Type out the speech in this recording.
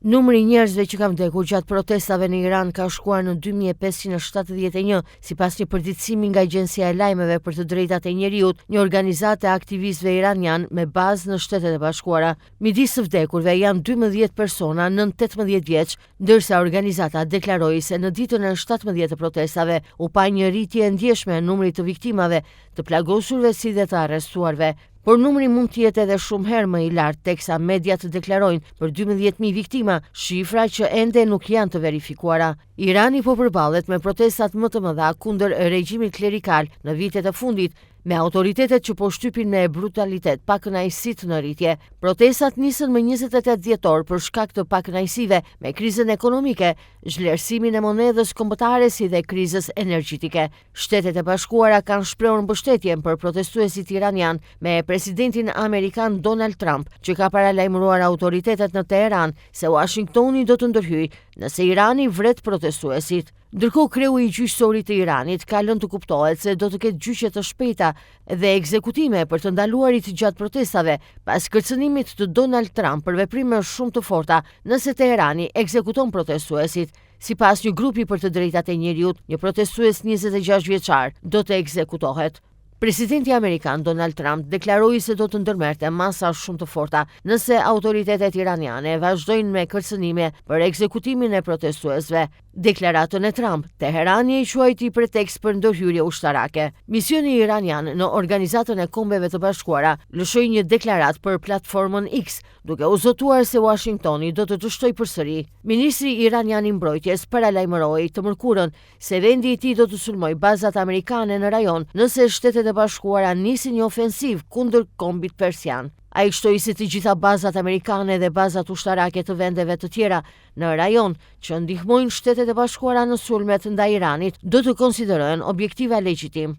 Numri i njerëzve që kanë vdekur gjatë protestave në Iran ka shkuar në 2571, sipas një përditësimi nga Agjencia e Lajmeve për të Drejtat e Njeriut, një organizatë e aktivistëve iranianë me bazë në Shtetet e Bashkuara. Midis të vdekurve janë 12 persona nën 18 vjeç, ndërsa organizata deklaroi se në ditën e 17 të protestave u pa një rritje e ndjeshme e numrit të viktimave, të plagosurve si dhe të arrestuarve. Por numri mund të jetë edhe shumë herë më i lartë, teksa mediat deklarojnë për 12.000 viktima, shifra që ende nuk janë të verifikuara. Irani po përballet me protestat më të mëdha kundër regjimit klerikal në vitet e fundit, me autoritetet që po shtypin me brutalitet pakënaqësitë në rritje. Protestat nisën më 28 dhjetor për shkak të pakënaqësive me krizën ekonomike, zhvlerësimin e monedhës kombëtare si dhe krizës energjetike. Shtetet e Bashkuara kanë shprehur mbështetjen për protestuesit iranianë me presidentin amerikan Donald Trump, që ka paralajmëruar autoritetet në Teheran se Uashingtoni do të ndërhyjë nëse Irani vret protestuesit. Ndërkohë kreu i gjyqësorit të Iranit ka lënë të kuptohet se do të ketë gjyqe të shpejta dhe ekzekutime për të ndaluarit gjatë protestave, pas kërcënimit të Donald Trump për veprime shumë të forta nëse Teherani ekzekuton protestuesit. Sipas një grupi për të drejtat e njeriut, një protestues 26 vjeçar do të ekzekutohet. Presidenti amerikan Donald Trump deklaroi se do të ndërmerrte masa shumë të forta nëse autoritetet iraniane vazhdojnë me kërcënime për ekzekutimin e protestuesve. Deklaratën e Trump, Teherani e quajti pretekst për ndërhyrje ushtarake. Misioni iranian në Organizatën e Kombeve të Bashkuara lëshoi një deklaratë për platformën X, duke u zotuar se Uashingtoni do të dështojë përsëri. Ministri iranian i Mbrojtjes paralajmëroi të mërkurën se vendi i tij do të sulmojë bazat amerikane në rajon nëse Shtetet e Bashkuara nisin një ofensivë kundër kombit persian. Ai shtoi se të gjitha bazat amerikane dhe bazat ushtarake të vendeve të tjera në rajon që ndihmojnë Shtetet e Bashkuara në sulmet ndaj Iranit do të konsiderohen objektiva legjitim.